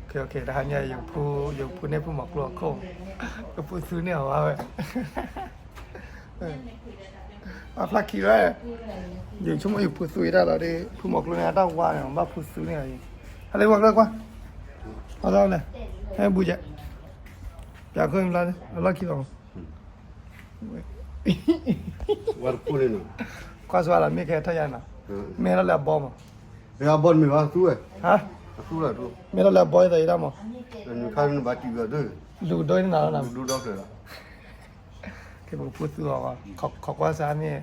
တဟါညါ ယကဖုန့ၢ်ဖုမီၤကျိအခိၣ်, ကဖုသူန့ၢ်အီၤဝဲ, အဖျါခံလီၤ, ယဆိကမိၣ်ယဖုသူအံၤတၢ်လီၤဒီး ဖုမီၤကျိန့ၣ် အတၢ်ဝါန့ၣ် ဘၣ်ဖုသူန့ၢ်အီၤအံၤ, ဟဲလၢဝဲကျၢၢ်ကွၢ်, ဟဲလၢ, ဟဲဘူကဲ, ပၠးခိၣ်မလါ, အလီၢ်ခံလီၤ, ကွၢ်စှၤလီၤ မ့ၢ်ကဟဲထီၣ်ယၤနီၤ, မ့ၢ်ဟဲထီၣ်လၢအဘီမး, မ့ၢ်ဟဲထီၣ်လၢအဘီ မ့ၢ်ဟဲထီၣ်လၢအဘီသးအံၤဒၣ်မး, လူၤဒိၣ်န့ၣ်နၤလီၤ, ပကဖုသူအီၤ, ခိးကွၢ်စၢ်မ့ၢ်,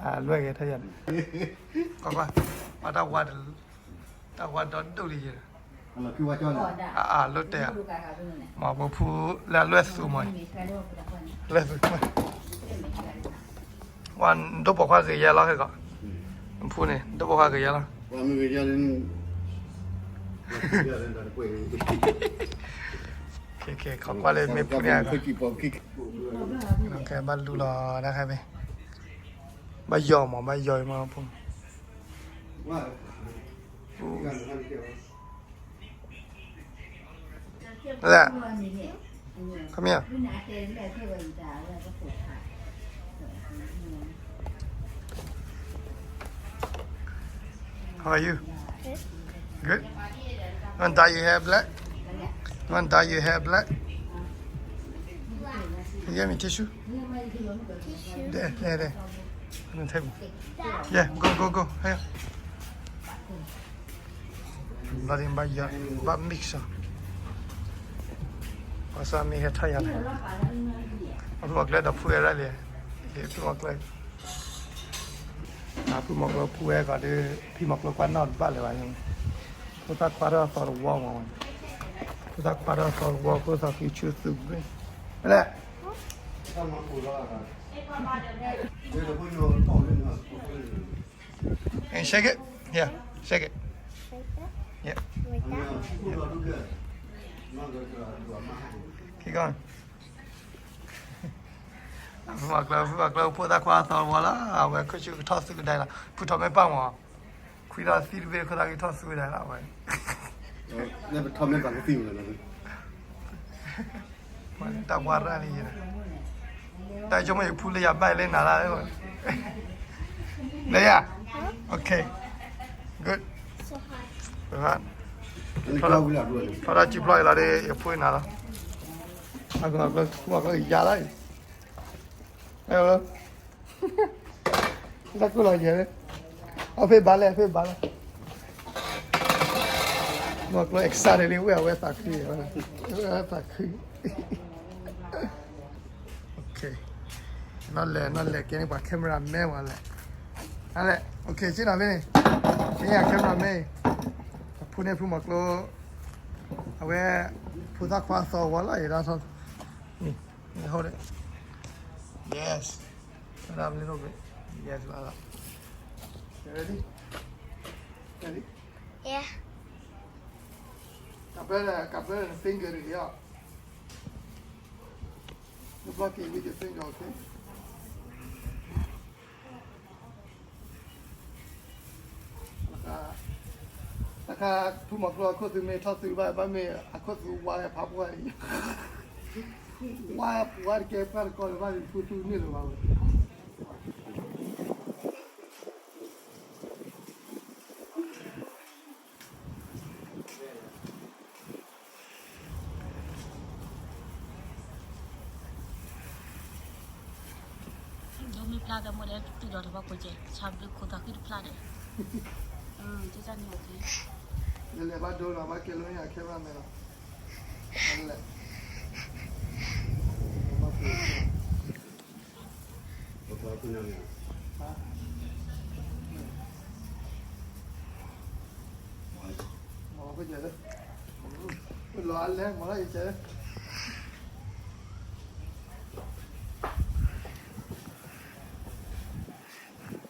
အလွဲၢ်ကဟဲထီၣ်ယၤန့ၣ်, ကွၢ်ကွၢ်, တၢ်ဝါဒီး, တၢ်ဝါဒီဒိၣ်လံယဲ, အလိၣ်တဲ, မ့ၢ်ပကဖုလၢအလွဲၢ်သူမး, လွဲၢ်သူ, ဝဲဒိၣ်ပိာ်ခွါဂ့ၤယဲလီၤခဲကီး, ဖုန့ၣ် ဒိၣ်ပိာ်ခွါဂ့ၤယဲလီၤ, ခိးကွၢ်လၢမ့ၢ်ဖုန့ၣ်, ကဲဘၣ်လူလီၤဒၣ်ခဲဖဲ, ဘၣ်ယီၤမး ဘၣ်ယီၤအံၤမးဖု, လဲၣ်, come here, how are you? Good. You want dye your hair black? You want dye your hair black? You get me tissue? There, there, there. Let me take one. Yeah, go, go, go. Here. ဘၣ် mix အီၤ, ပှၤစၢ်မ့ၢ်ဟဲထီၣ်ယၤန့ၣ်, အဖုမီၤကျိဒီးဖုဝဲဒၣ်လံ, ဖုမီၤကျိ, ဖုမီၤကျိဖုဝဲကီးဒီး, ဖုမီၤကျိကွၢ်နီၣ်တဘၣ်လၢၤဘၣ်, ဖိသၣ်ခွါထီၣ်သီတဝီမး, ဖိသၣ်ခွါထီၣ်သီတဝီ ဖိသၣ်ခွါဆူသူ, လဲၣ် Hey, shake it. Yeah, shake it. Yeah. Keep going. ဖုမီၤကျိ, ဖုမီၤကျိဖိသၣ်ခွါသီတဝီလီၤ, အဝဲခိၣ်ဆူကထီၣ်သူကဒါလီၤ, ဖုထီၣ်မ့ၢ်ပာ်မး, ခွံလီၤသံတဘ့ၣ် ခိၣ်သၣ်ကထီၣ်သူကဒါလီၤ, အဝဲ, တၢ်ပထီၣ်မ့ၢ်ပာ်ကသံၣ်မးလီၤ တၢ်ပှၤရၣ်လံယဲ, တၢ်ဆိကမိၣ်ယဖုလၢယၤဘၣ်လၢနၤလၢ, လၢယၤ, okay, good, ဖီတၢ်စုဖျီၣ်အံၤလီၤဒီး ယဖုနၤလီၤ, အကလီၤကျိဖုအကလီၤယၤလီၤ, တၢ်ကိၢ်လီၤယဲၢ်, အဖဲဘၣ်လဲၣ် အဖဲဘၣ်လဲၣ်, မီၤကျိ excited လံ ဝဲအဝဲသးခု, ဝဲသးခု, နီၢ်လဲၣ် နီၢ်လဲၣ် ကဲန့ၣ်ပှၤ camera man ဝဲလဲၣ်, အလဲၣ် okay က့နီၤဖဲန့ၣ်, ကဲ camera man, အဖုန့ၢ်ဖုမီၤကျိ, အဝဲ, ဖိသၣ်ခွါသီဝဲလီၤ ယဒၣ်ထီၣ်, န့ၣ်, hold it, yes, hold up a little bit, yes, လီၤ, ready, ready, yeah, ကပၢၢ် ကပၢၢ် finger တက့ၢ်, block it with your finger, okay. တခါ ဖုမီၤကျိအခိၣ်သူမ့ၢ်ထီၣ်သူဘၣ် ဘၣ်မ့ၢ်အခိၣ်သူဝါလၢဖးပှၢ်အံၤ, ဝါပှၢ်တကဲပှၢ်တကီလၢၤဘၣ်န့ၣ် ဖုသူန့ၢ်လၢၤဘၣ်ဝဲ. ဒိမ့ၢ်ဖျါသးမိၢ်ဒဲး သူၣ်ဒီးတဘၣ်ကိးကဲ ဆၣ်ဘျုးခိၣ်သးခုတဖျါဒီး, ကန့ၣ်, လဲၤဘၣ်ဒိလီၤ ဘၣ်ကဲလၢညါ camera man လီၤ, လဲၤ လီၤအလဲၢ် မၤလီၤယကဲ,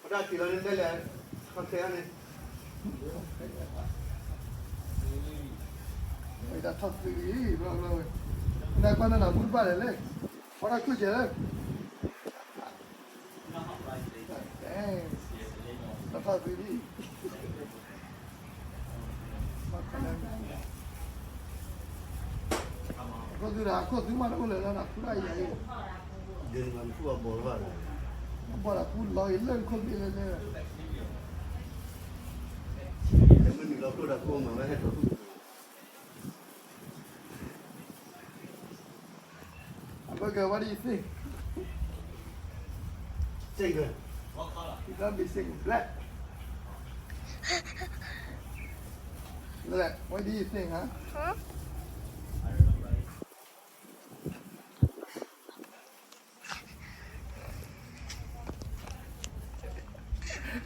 ဝဲဒၣ်ထီၣ်သံလံ, ဘျီဘျီဝဲ, နကွၢ်နနၢ်မူတဘၣ်လဲၣ်လဲၣ်, ဝဲဒၣ်ခုၣ်ကဲလၢ တထီၣ်သံလံ, ဘၣ်ခီလဲၣ်, ခိၣ်သုဒၣ် ခိၣ်သုမးတအိၣ်လၢၤလၢနခူၣ်ဒၣ်ယၤအံၤ, ဘီၣ်ဒၣ်ခူၣ်လီၤအံၤလၢနခိၣ်ဘ့ၣ်လၢလၢ, မနုၤလီၤခိၣ်ဒၣ်ခိၣ်မးဝဲဟဲထီၣ်ခိၣ် Abel, what do you think? Single. You gotta be single. Black. Black, what do you think, huh? Huh?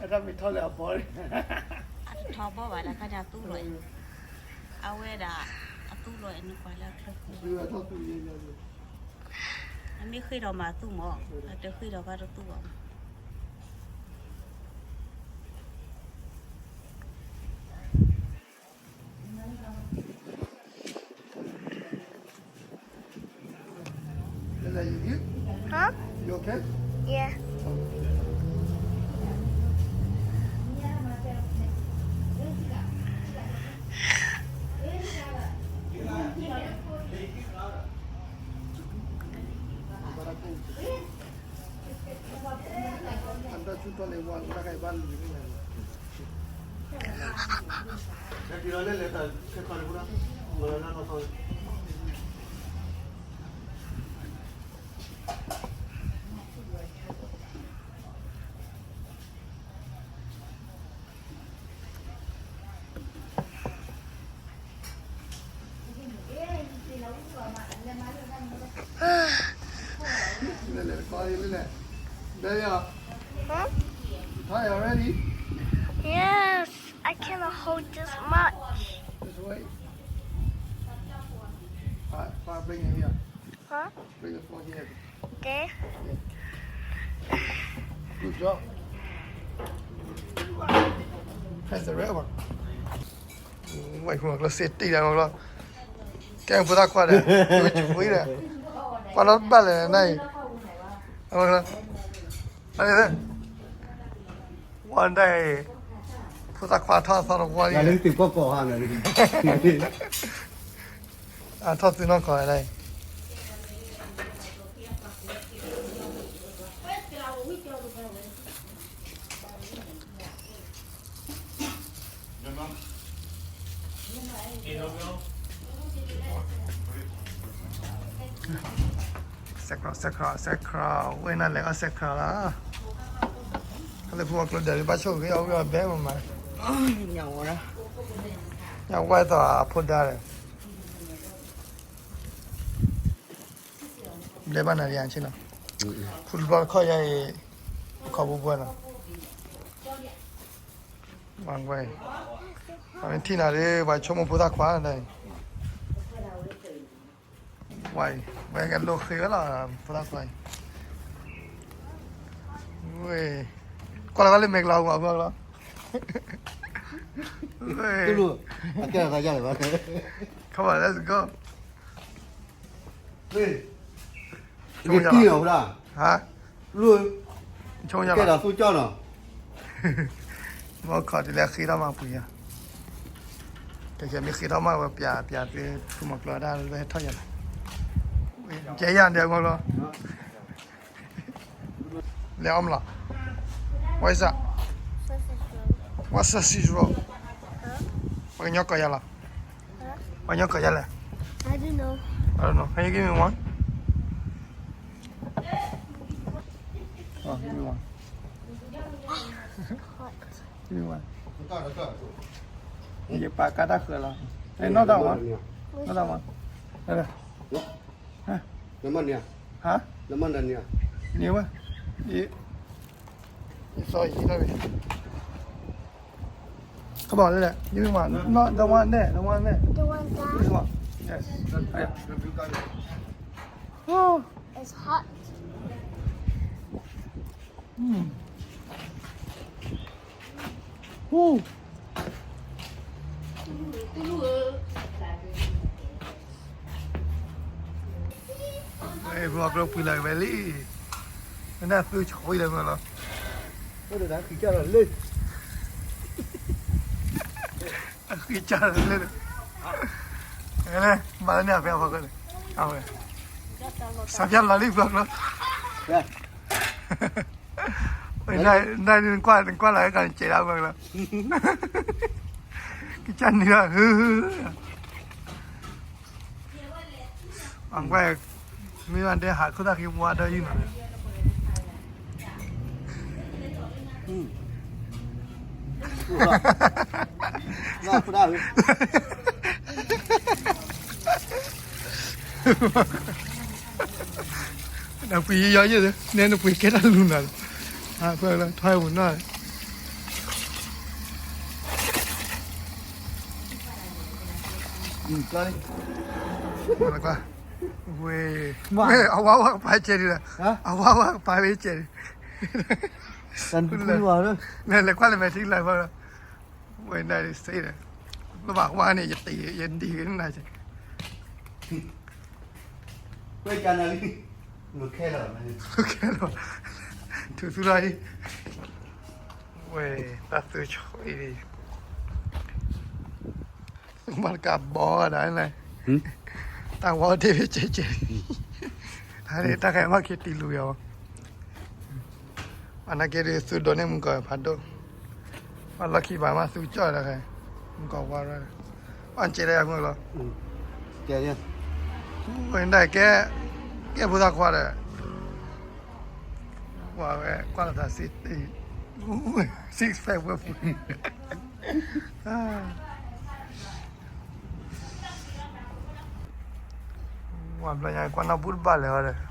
အတၢ်မ့ၢ်ထီၣ်လၢအဘီၣ်န့ၣ်, အတထီဘီၣ်ဘၣ်ဒီး ခါန့ၣ်အသူၣ်လီၤအံၤ, အဝဲဒၣ် အသူၣ်လီၤအံၤ နကွၢ်လၢအချၢဃီ, အမ့ၢ်ဃ့ထီၣ်မးအသူၣ်မး, အတဃ့ထီၣ်ဘၣ်တသူၣ်ဘၣ်မး. Huh? You okay? Yeah. Huh? Tired already? Yes, I cannot hold this much. Just wait. All right, fine, bring it here. Huh? Bring the fork here. There? Yeah. Good job. That's the red one. ဝဲၢ်မၤကျီ စ့တံၢ်ဒၣ်မၤကျီ, ကဲဖိသၣ်ခွါဒီး ဝဲၢ်ဆူၣ်ဝံၤဒီး ပှၤနီတဘၣ်လဲၣ်နၤအံၤ, ဝဲဒၣ်အံၤ ဖိသၣ်ခွါထီၣ်သီတဝီလံ, အထီၣ်သုနီၢ်ကီၢ်ဒၣ်အံၤ စဲးခရး စဲးခရး စဲးခရး ဝဲၢ်နၤလဲၤအီၣ်စဲးခရးလီၤ, ဟဲလၢဖိမၤကျိဒီး ဘၣ်ဆိၣ်ဂ့ၤအီၣ်ဝံၣ်အီၣ်ဘဲမးမး, ညၣ်ဝဲသိးအဖိဒါဒီး ဘျဲဘၣ်နၤဒံးအဆ့ၣ်နီၤ, ဖုတဘျီတခီၣ်ယါအံၤ, ခီဘိဘိနီၤ, ဝဲ, ပှၤမ့ၢ်ထံၣ်နၤဒီး ပှၤဆိကမိၣ်ဖိသၣ်ခွါဒၣ်အံၤ, ဝဲအံၤ ဝဲကလိဃ့ဝဲလီၤ ဖိသၣ်ခွါအံၤ, ဝဲ, ကွၢ်လီၤကွၢ်လၢမဲာ်ကလီၤ ဝဲလီၤ, ဝဲ, ကဲ, come on, let's go. ဟါ, ကဲဒီးသူကၠီနီၤ, မ့ၢ်ခီဒ်လဲၣ်ဃ့ထီၣ်မးပှ့ၤယၤ, ကဲကဲမ့ၢ်ဃ့ထီၣ်မးဝဲပျးပျးသ့ ဖုမၤကျီဒၣ်လၢဟဲထီၣ်ယၤ, ကဲယၤဒဲးမၤကျီ, လဲၤအီၣ်မးလီၤ, what is that, what sausage roll, ပှၤကညီကီၢ်ယၤလီၤ. Huh? ပှၤကညီကီၢ်ယၤလဲၣ်. I don't know. I don't know. Can you give me one? Oh, give me one. Hot. Give me one. ယပာ်ကါတၢ်ဃၢၤလီၤ. အဲ နီၢ်တၢ်ဝါ, နီၢ်တၢ်ဝါ, အဲ, ဟါ, နမ့ၢ်န့ၢ်ဧါ, ဟါ, နမ့ၢ်န့ၢ်ဧါ, န့ၢ်ဝဲ, ယ, ယသီယံၤထီၣ်ဝဲ Come on, Lily. Give me one. No, the one there. The one there. The one there. This one. Yes. Yeah. Oh, it's hot. Mm. Ooh. အဲ ဘျီဘျီပှံၤလၢဝဲလံ, မ့ၢ်နသုဆှံလၢမ့ၢ်လီၤ, အဃံကၢ်လၢ, အဃံကၢ်လၢ, မၤလၢန့ၣ်အဖဲအဖီခိၣ်န့ၣ် အဝဲ, စးပၠၣ်လီၤလံဘျီကျိ, နကွၢ်လီၤကီၢ်နကဲးဒၣ်ဘျီကျိ, ကစၢ်နံၤလီၤ, အကွၢ်, မ့ၢ်ဘၣ်ဒဲဟးခိၣ်သၣ်ဃံဝါဒီးယုၢ်နီၤ, နပှ့ၤယီၤယဲၢ်, နဲနပှ့ၤကဲတၢ်လူၤနၤလီၤ, အဖၢလီၤ ထွဲပူၤနီၢ်, ဝဲ, ဝဲအဝါဝါကပၤကဲဒ်လီၤ, အဝါဝါကပၤလၢကဲဒ်, လဲၤလဲၤကွၢ်လၢမဲာ်ထံလၢၤဖီလီၤ, ဝဲဒၣ်စ့ဒီး, လၢဘၣ်ဝါန့ၣ် ယတံၤ ယဒံၤဂ့ၤနၤကဲ ဝဲကနၤလံ, ခဲလီၤ, ထုးသူလီၤအံၤ, ဝဲ, တၢ်သုဆိအံၤ, မၤတကးဘီဒၣ်, တၢ်ဝီတ့ၢ်ဖဲကဲကဲ, တၢ်ဃဲမၤက့ၤတံၤလူၤယီၤ, အနာ်က့ဒုးသုဒိးန့ၢ်မုၢ်ကီၢ်ဖးဒိၣ်, ဘၣ်လီၢ်ခံဘၣ်မးသုကၠီၣ်ဒီးဃဲ, မုၢ်ကီၢ်ဝါရၢ, အီၣ်ကဲဒၣ်ယၤမုၢ်လီၤ, ဝဲဒၣ်ကဲ, ကဲဖိသၣ်ခွါဒီး, ဝဲကွၢ်လီၤသးစ့, six pack ဝဲပူၤ, ဝဲဘျီညါကွၢ်နီၢ်ဘူၣ်တဘၣ်လဲၣ်ဝဲဒီး,